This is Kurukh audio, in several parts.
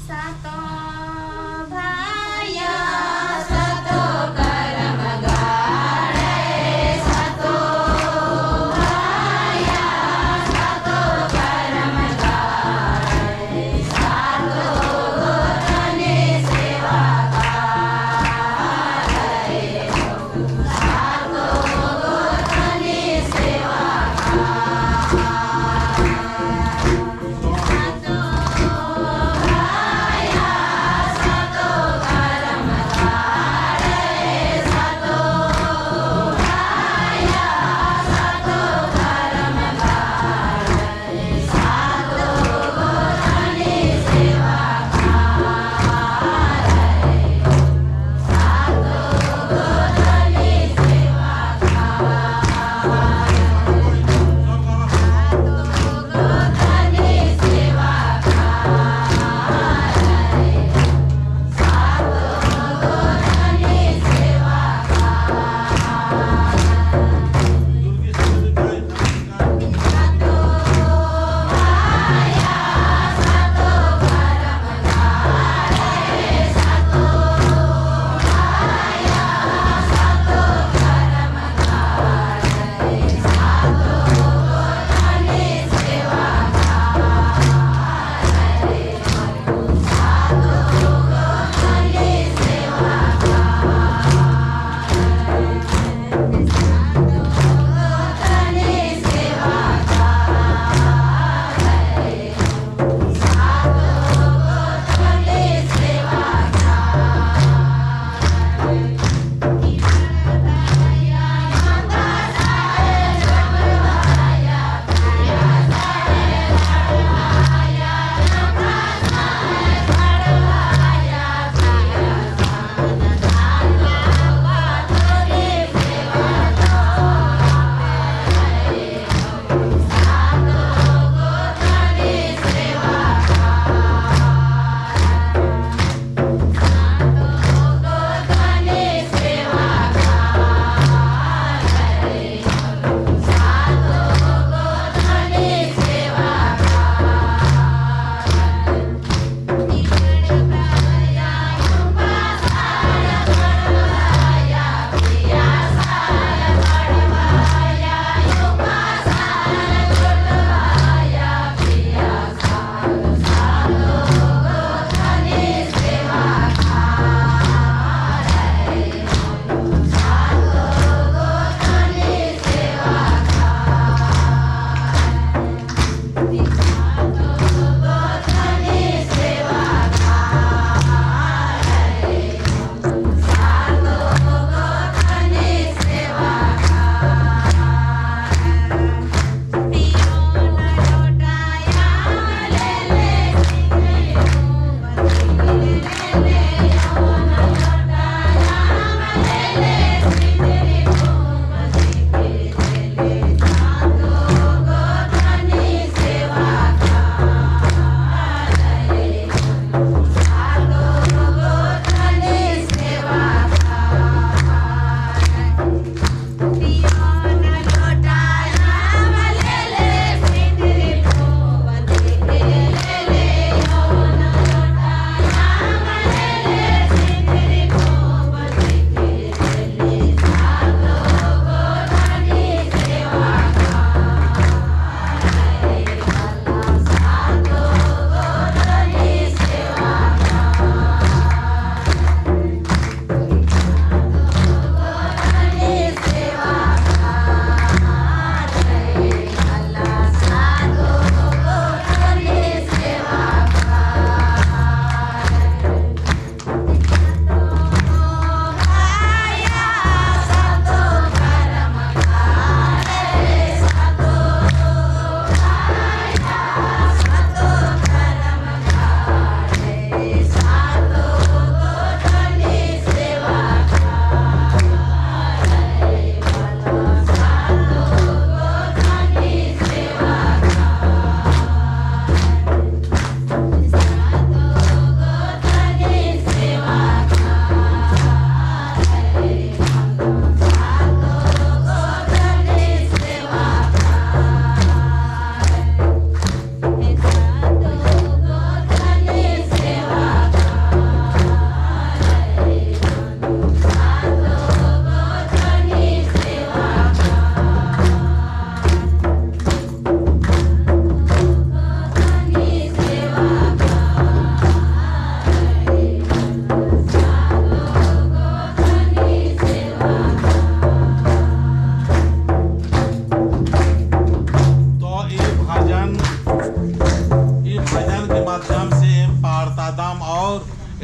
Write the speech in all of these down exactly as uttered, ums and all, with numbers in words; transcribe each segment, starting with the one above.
सातो भाया, सातो करम गाड़े, सातो भाया, सातो करम गाड़े, सातो गोतनी सेवा करे।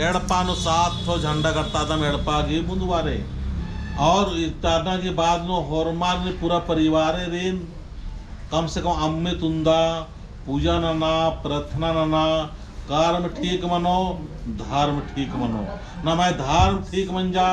एड़पा नू सात ठो झंडा गड़तादम एड़पा गही मुन्दुवारे। और इतारना के बाद नू होरमारिन पूरा परिवारेरिन कम से कम अम्मे तुन्दा, पूजा नना, प्रार्थना नना, कर्म ठीक मनो, धर्म ठीक मनो। नम्है धर्म ठीक मंजा,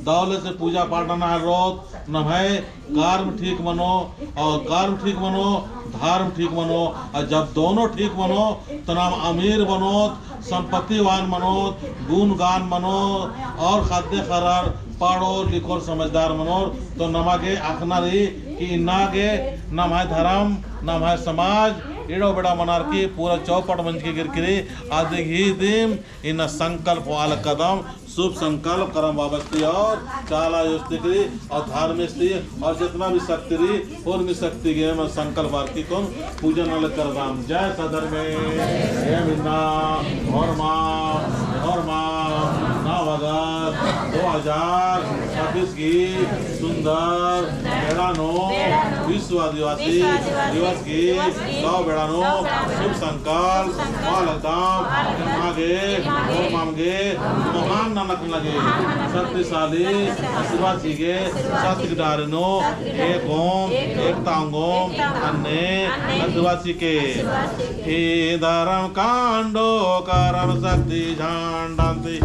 दौले से पूजा पाठ नना हरोत, नम्है कर्म ठीक मनो, और कर्म ठीक मनो, धर्म ठीक मनो, और जब दोनों ठीक मनो, तो नाम अमीर बनोत, संपत्तिवान मनोत, गुणगान मनोत, और ख़द्दे ख़र्रर पढ़ोर लिखोर समझदार मनोर। तो नमा गे अख़ना रई कि इन्ना गे नम्है धर्म, नम्है समाज इड़ो बेड़ा मनर की पूरा चौपट मंजकी गिरकी रई। अदी गही दिम इन्ना संकल्प वाला कदम, शुभ संकल्प करम बाबस ती और चाला आयोस ती करी और धर्मेस ती और जितना भी शक्ति रई, उर्मी शक्ति गे एम संकल्प आर की कोन पूजन वाले करदम। जय सद्धर्मे। एम इन्ना होरमा, होरमा, नौ अगस्त दो हजार छब्बीस गही सुंदर बेड़ा नू विश्व आदिवासी दिवस गही दव बेड़ा नू शुभ संकल्प वाला कदम एमा गे, होरमाम गे, महान ननक लगे शक्तिशाली आदिवासी गे शक्ति डारे नू एक ओम, एकता ओंगोम, अन्ने आदिवासी के। ई धर्म कांडो करम शक्ति झंडन ती।